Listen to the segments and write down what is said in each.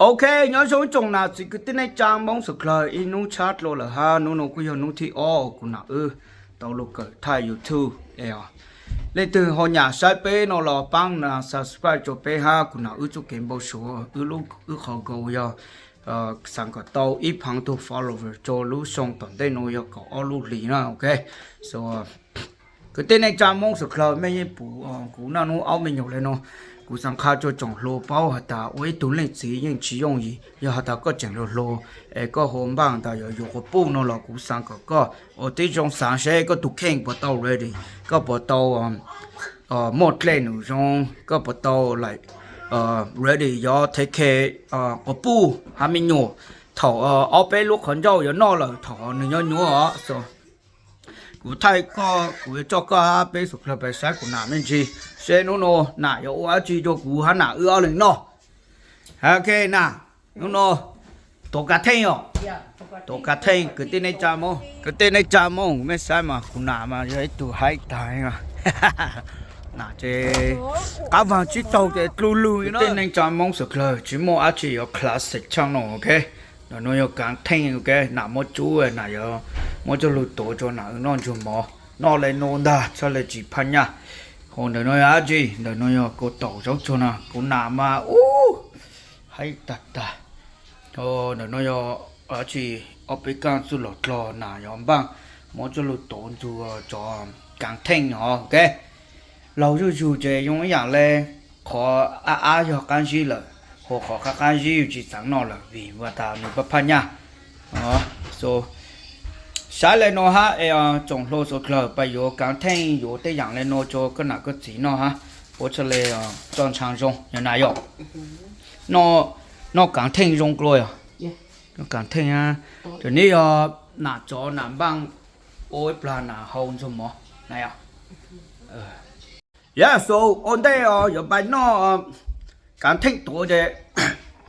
Ok, nyob zoo ib tsoom nam txiv kwv tij neej tsa Hmoob sawv dlawg, ib hnub tshab dlua lawm hab, hnub no kuj yog hnub thib ob kuv nam wb tau lug kawm thaij YouTube. Leej twg ho nyam saib peb no los paab na subscribe rua peb hab, kuv nam wb txuj kev npau suav wb qhov goal yog xaav kom tau ib phav tug follower rua lub xyoo tom ntej no yog kaum ob lub hlis na, ok. So, kwv tij neej tsa Hmoob sawv dlawg, mej yeej pum kuv naj nub aub me nyuam le no, kuv xaav qha rua tsoom hluas paub has tas ua ib tug leej txiv yeej tsis yooj yim, yog has tas koj tseem hluas hluas es koj hu npaaj tas yuav yuav quas puj no los kuv xaav kom koj ua tib zoo xaav seb koj tug kheej puas tau ready, koj puas tau muaj dlej num zoo, koj puas tau ready yuav take care quas puj hab me nyuam. Thaum ob peb lub qhov ncauj yuav noj lawm, thaum nws nyob nyuaj os. Kuv thaij koj, kuv yuav coj koj hab peb sawv dlawg pais saib kuv nam me ntsis seb hnub no nam yuav ua dab tsi rua kuv hab nam wb ob leeg noj. Ok nam, hnub no tuav kav theej os, tuav kav theej kwv tij neej tsa Hmoob, kwv tij neej tsa Hmoob, mej saib mas kuv nam mas yog ib tug haib tag, nam ces qab vaag tsib taug ces dlub lug. Kwv tij neej tsa Hmoob sawv dlawg, tsis muaj dab tsi yuav classic tshaj no, ok. Ntawm no yog kaav theej, ok, nam muab tsub, nam yuav muab coj lug tuav rua nam wb noj ntsuag mov, noj le nuav ntag txhaj le tsis phaj nyaj. Ho ntawm no yog dab tsi? Ntawm no yog kua taum zaub tsuag no, kuv nam mas ub, haib tag tag. Ntawm no yog dab tsi? Ob peb kaaj txuj lom dlog nam yuav npaaj muab coj lug tuav ntxuag cov kaav theej no, ok. Laug zuj zug ces zoo ib yaam le qhov ab ab yog qaab zib lawm, ho qhov qaab qaab zib yus tsis xaav noj lawm vim has tas nws paj phaj nyaj. So, saib le no hab es tsoom hluas sawv dlawg pab yuav kaav theej yuav tej yaam le no rua koj nam koj txiv noj hab, ua txhaj le coj ntshaa zoo yog nam yom. Noj kaav theej zoo dlua yog, noj kaav theej, ces neb yog nam tsov nam npaaj ua ib plag nam hau ntxuag mov na yom. Yog so, ua ntej yuav pais noj kaav theej tuav ces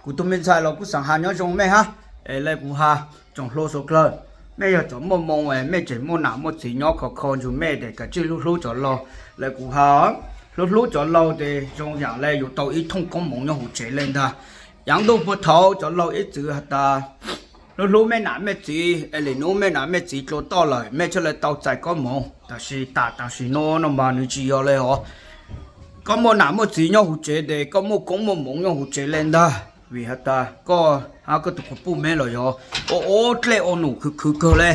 kuv tug me ntxhais los kuj xaav has nyob zoo mej hab. Es le kuv has tsoom hluas sawv dlawg, mej yog cov muaj moo es mej tseem muaj nam muaj txiv nyob khov kho ntsug mej tes kav tsij hlub hlub cov laug. Le kuv has, hlub hlub cov laug tes zoo yaam le yuav tau ib thooj koob moov nyob huv tsev le ntag. Yaav ntuj puag thaud cov laug ib txwv has tas hlub hlub mej nam mej txiv es lwm nub mej nam mej txiv dlua toj lawm mej txhaj le tau txais koob moov, tab sis tam tam sim no no mas nws tsis yog le os. Koj muaj nam muaj txiv nyob huv tsev tes koj muaj koob muaj moov nyob huv tsev le ntag, vim has tas koj hab koj tug quas puj meb los yog ua ua dlej ua num khwv khwv kawg le.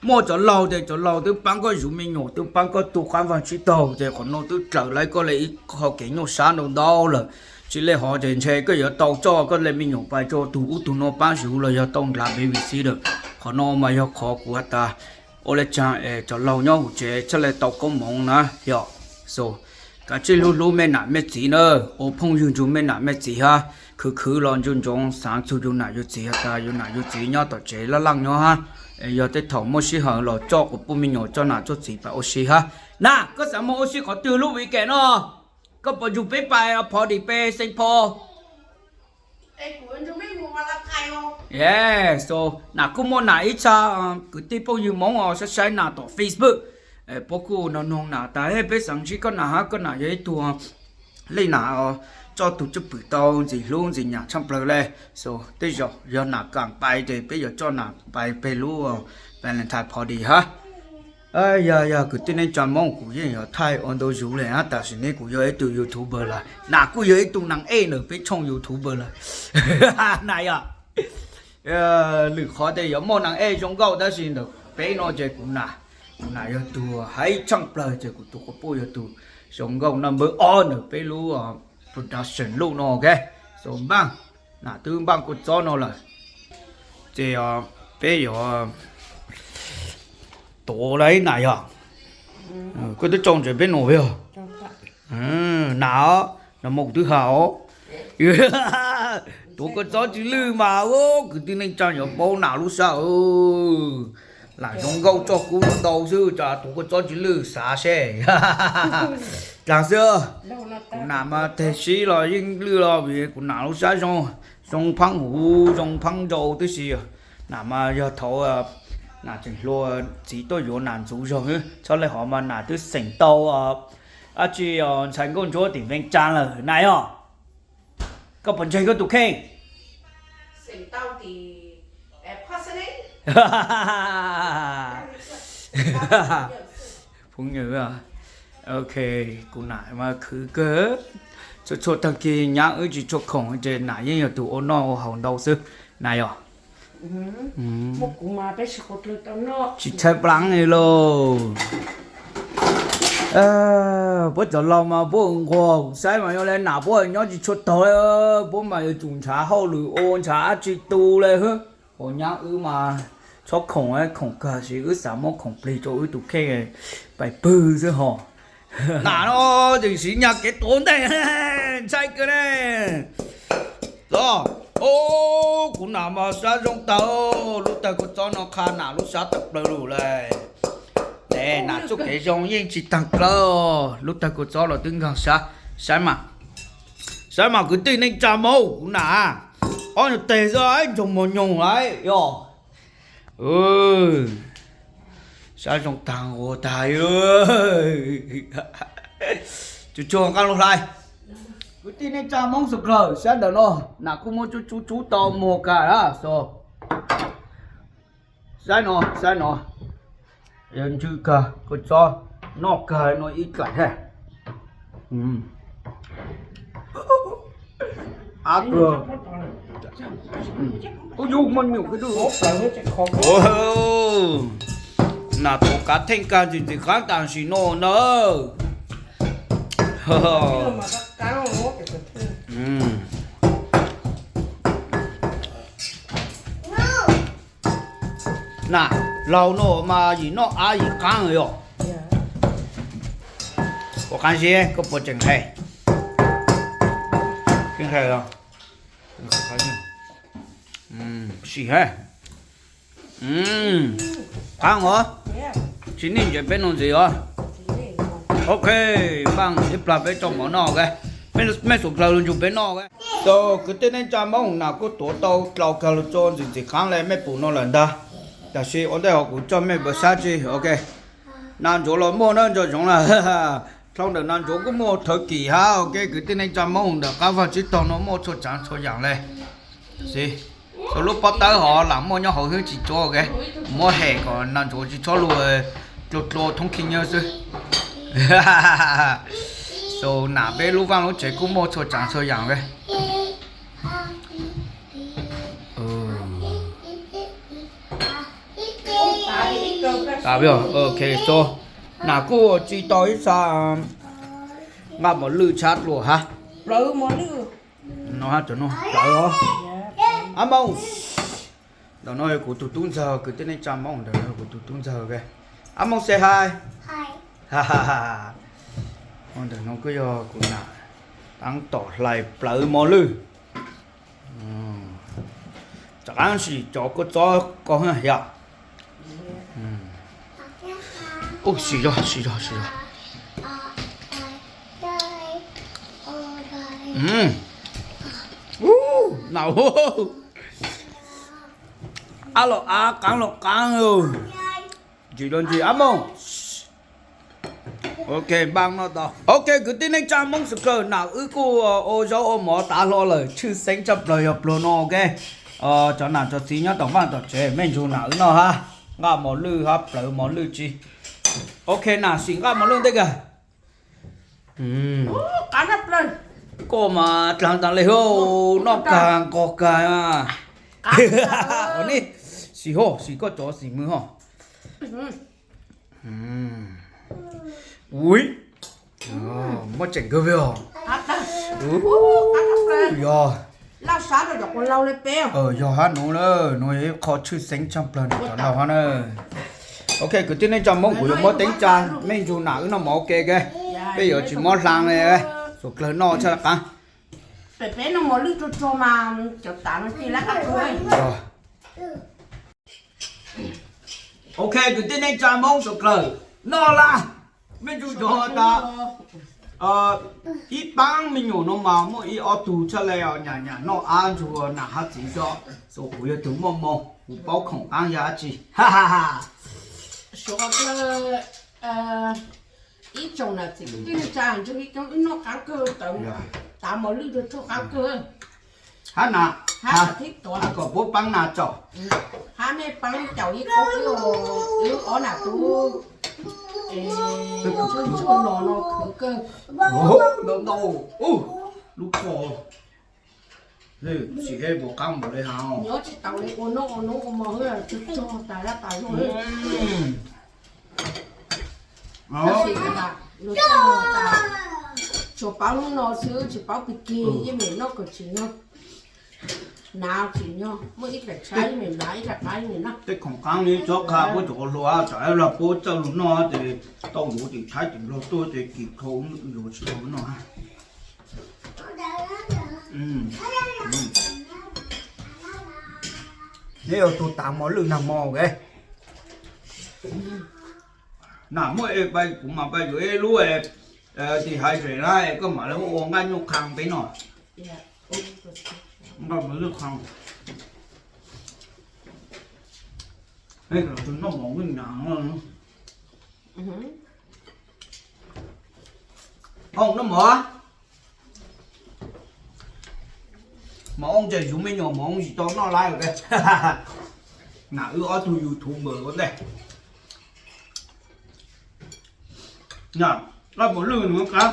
Muaj cov laug tes cov laug twb paab koj zuv me nyuam, twb paab koj tu qaab vaag tsib taug, ces qhov no twb dlawm le koj le ib qho kev nyuaj sab ntau ntau lawm. Tsis le hov ces ntshe koj yuav tau coj koj le me nyuam pais rua tug ub tug no paab zuv los yog tau ndlav babysitter. Qhov no mas yog qhov kuv has tas ua le caag es cov laug nyob huv tsev txhaj le tau koob moov na yom. So, kav tsij hlub hlub mej nam mej txiv na, ua phooj ywg ntsug mej nam mej txiv hab, khwv khwv los ntsug ntsoov xaav txug yug nam yug txiv has tas yug nam yug txiv nyob tom tsev laj laaj nyob hab. Es yog tej thaum muaj sij hawm los coj quas puj me nyuam coj nam coj txiv pais ua si hab. Nam, koj xaav moog ua si qhov twg lub weekend no? Koj puas ntsug peb pais party peb Saint Paul? Yes, so nam kuj muaj nam ib txha kwv tij phooj ywg Moob os, saib saib nam tom Facebook. Puab kuj noog noog nam tas peb xaav ntsib koj nam hab, koj nam yog ib tug leej nam coj tug cwj pwm tau ntxim hlub ntxim nyam tshaaj plawg le. So tej zaum yog nam kaam pais ces peb yuav coj nam pais peg lub Valentine party hab. Yog yog kwv tij neej tsa Moob, kuv yeej yuav thaij ua ntau zuv le hab, tam sim ne kuv yog ib tug YouTuber lawm, nam kuj yog ib tug naag ej ntawm peb tshooj YouTuber lawm. Nam yog lwm qhov tes yuav muaj naag ej zoo nkauj tab sis ntawm peb no ces kuv nam, kuv nam yog tug haib tshaaj plawg ces kuv tug quas puj yog tug zoo nkauj naj npawb ob ntawm peb lub production luj no, ok. So npaaj, nam twb npaaj kua txob no lawm, ces peb yuav tuav lawm nam yog. Koj twb tsau ntses peb num yog. Nam, nam mus twb has os. Tuav kua txob tsis lwj mas kwv tij neej tsa yuav paub nam lub sab. Lam zoo nkauj tso kub ntau xwb, cas tuav kua txob tsis lwj, xav seb. Tag xwb, kuv nam mas teg sib los yeej lwj los vim kuv nam lub sab zoo, zoo phaab huv zoo phaab ntsau tib si. Nam mas yog thaum nam tseem hluas txiv tuaj yuav nam ntxuv zog, txhob le hov mas nam twb xeem tau dab tsi ntxhais nkauj ntsuab tim Vees Cas lawm na yog. Koj puas ntseeg koj tus kheej? Phooj ywg, ok, kuv nam mas khwv kawg. Txhua txhua tag kis nyab wb tsis tshua khoom ces nam yeej yog tus ua noj ua haus ntau xwb na yog. Tsis tshaib plab li lauj. Puab cov laus mas puab nquag saib mas yog li nam puab nyob tsis tshua taug li, puab mas yuav tsum ntshav hauj lwm ua ntshav dab tsi tu li hwb. Hos nyab wb mas txhob khoom, khoom kawg, tab sis wb xav muab khoom plig rau wb tus kheej pais pwg xwb hos. Nam no tseem siv nyag kev tuav ntej, ntshai kawg ne. Los, kuv nam mas sab zoo tag, lub tawg kua txob no qha nam lub sab tawm plaws lawm. Nam txuj kev zoo yeej tsis taag dlawb, lub tawg kua txob los twb nkaag sab. Saib mas, saib mas kwv tij neej tsa Moob, kuv nam ob nyuag teg xwb ib ntsug mos nyoog lawm yog. Sab zoo taag ua taag, tsuag tsuag nqaj lug hlais. Kwv tij neej tsa Moob subscribe, sab ntawm no nam kuj muab tsub tsub tsub tau muag kag na so. Saib no, saib no, yog ntsw kawg, kua txob noj kawg no ib dlaim hab. Ab, kuv yug mos nyuam kawg. Nam tuav kav theej kag ntxim ntxim qaab tam sim no na. Nam laug no mas yim noj ab yim qaab yog. Ua qaab zeb koj puas tseem hais? Sim hab. Qaab os. Tsis nej ntsev peb no ntxiv os. Ok, npaaj ib plag peb tso mov noj, mej subscribe lug nrug peb noj. Tau kwv tij neej tsa Moob, nam kuj tuav tau dlau kag lug tso ntxim ntxim qaab le mej pum no lawm ntag. Tam sim ua ntej hov kuv coj mej pum sab tsi, ok. Nas ntsuav los muaj na, nco ntsoov na. Dlhau ntawm nas ntsuav kuj muaj thawv kim hab, ok, kwv tij neej tsa Moob ntawm qab vaj tsib taug no muaj txhua tsaav txhua yaam le. Tab sis txhua lub pob tawb hov lam muaj nyob hauv hwb tsis tsuav, ok. Muab hem kom nas ntsuav tsis txhob lug dlua dlua thoob khib nyob xwb. So nam peb lub vaaj lub tsev kuj muaj txhua tsaav txhua yaam le. Ok, so nam kuj tsi tau ib txha nqaj mos lwj tshab dlua hab. No hab, cov no plawv os. Ab Mooj, ntawm no yog kuv tus tub ntxawg, kwv tij neej tsa Moob, ntawm no yog kuv tus tub ntxawg. Ab Mooj say hi. Ntawm no kuj yog kuv nam taab tom hlais plawv mos lwj. Rov qaab sim cov kua txob ko yog. Sim zog, sim zog, sim zog. Ab los ab, qaab los qaab. Ntsim los ntsim, Ab Mooj. Ok, npaaj noj tau. Ok, kwv tij neej tsa Moob subscribe, nam wb kuj ua zaub ua mov tav hlo lawm, tshwj xeeb tshaj plawg yog pluag no, ok. Cov nam cov txiv nyob tom vaaj tom tsev, mej nrug nam wb noj hab, nqaj mos lwj hab plawv mos lwj tsi. Ok, nam sim nqaj mos lwj ntej kag. Koj mas dlaag taag le hab, noj kag nqos kag. Sim hov, sim koj cov xim mwg hov. Ui, muaj tseem kawg li os. Yog, yog hab, nuav na, nuav yog ib qho tshwj xeeb tshaj plawg nuav cov laug hab na. Ok, kwv tij neej tsa Moob, kuv yuav muab teeb tsa, mej nrug nam wb noj mov, ok, ok. Peb yuav tsis muab hlaa le, sua dlawg noj tshaj qaab. Ok, kwv tij neej tsa Moob subscribe, noj lawm. Mej nrug cov tas, ib paab me nyuam no mas muaj ib ob tug tshaj le os, nyam nyam noj ab nrug nam hab txiv xwb. So kuv yog tug muaj moo, kuv paub khoom qaab yog dab tsi. Ib tsoom nam txiv kwv tij neej tsa, ntshe ib coob wb noj qaab kawg, tav mos lwj rua tshuaj qaab kawg. Hab nas, hab kom puab paab nas tso. Hab mej paab caum ib kub wb ob nam tub. Tsuag no no khwv kawg. Ntau ntau, lub ko. Tsis he puas qaab npaum le hab. Nyob tsis tau li ua noj ua nub ua mo hwb, tsuag tsuag tas lab tas luag. Tab sis luag tsuag tas, tsuas paub hnub no xwb, tsis paub pig kig, yeej meem noj kom tsim nyog. Hnav tsim nyog, muaj ib daim tshaib yeej meem hnav, ib daim qab yeej meem noj. Tej khoom qaab li tsob qha puab tseem ua hluas, tsam ib los puab txawj lug noj ces tau yuav tim tshaib tim nplog tuaj ces kim khau yuav tsis tau noj. Neb yuav tug taag mos lwj nag hmo ke. Na muaj es pab kuv mas pab yuav ib lub dehydrate na es koj mam li ua nqaij nyuj qhaa peb noj. Nqaij mos lwj qhaa. Noj mov lwj nag. Noj mov. Mos oob ntse yug me nyuam mos oob tsis tau noj lawm. Nam wb ob tug YouTube mas ua ntej. Nqaij mos lwj nws qab,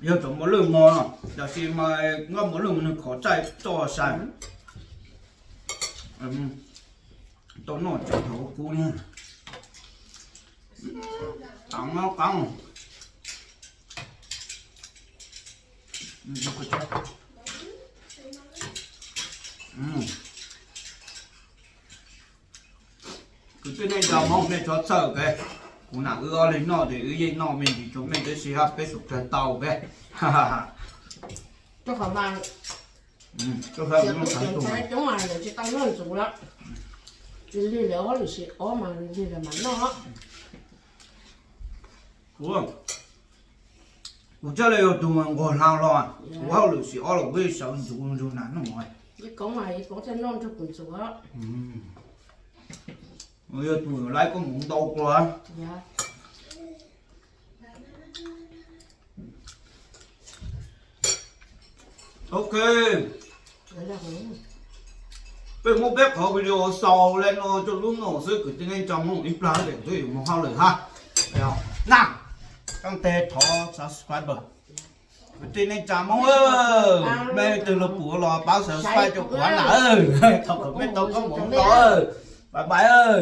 yog cov mos lwj mos no, tab sis mas nqaij mos lwj mas nws khov tsaij txoj sai. Tau noj tsev thaum kub ne. Qaab, qaab. Kwv tij neej tsa Hmoob nej txhob txhawj ke, kuv nam wb ob leeg noj ces wb yeej noj me ntsis rau mej tib si hab peb sawv dlawg tau ke. Coob mas lawv tsis tau noj ntxuv lawm, lig lawm ob lwm sim ob mas lig lawm mam noj. Kuv thiaj li yog tug nquag hla los, kuv hauj lwm sim ob los kuv yeej sawv ntxuv ntsug nas noj mov. Koob mas koob thiaj noj nrog kuv ntxuv. Yog tug laib koob hmoov ntau dlua. Ok, peb muab peb qhov video xaus le no rau lub no xwb, kwv tij neej tsa Hmoob ib plag peb twb yuav mus hauj lwm hab. Na, tseem teb thov subscribe, kwv tij neej tsa Hmoob, mej twg lug pum los paab subscribe rau kuv na, thov kom mej tau koob hmoov ntau, bye bye.